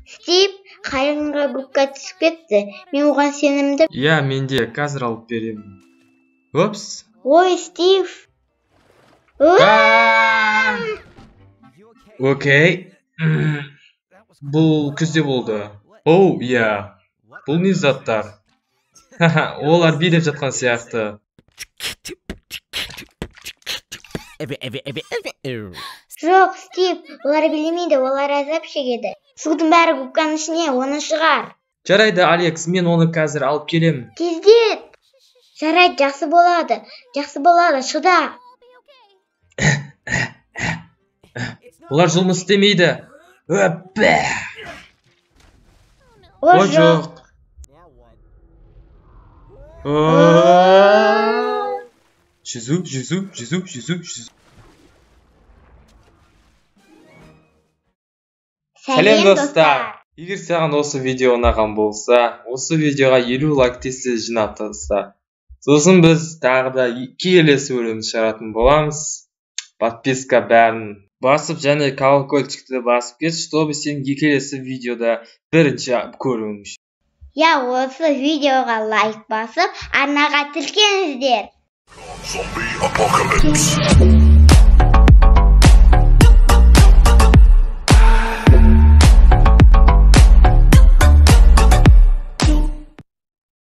Стив, қайғыңға губка түсіп кетті. Мен оған сенімді. Иә, мен де қазір алып беремін. Опс. Ой, Стив. Окей. Бұл күзде болды. Оу, иә. Бұл не заттар? Ха-ха, олар билеп жатқан сияқты. Жоқ, Стив, олар билемейді, олар азап шегеді. Судың бәрі губканың ішіне, оны шығар. Жарайды, Алекс, мен оны қазір алып келемін. Тездет. Жарайды, жақсы болады. Жақсы болады, шыда. Олар жұмыс істемейді. Өппе. О, жоқ. Жүзу, жүзу, жүзу, жүзу, жүзу. Сәлем, достар! Егер саған осы видео ұнаған болса, осы видеоға 50 лайк тез жинап таста. Сосын біз тағы да келесі бөлімді шығаратын боламыз. Подписка бәрін басып және колокольчикті басып кет, чтобы сен келесі видеода бірінші көруің үшін. Я осы видеоға лайк басып, арнаға тіркеліңіздер. Zombie Apocalypse.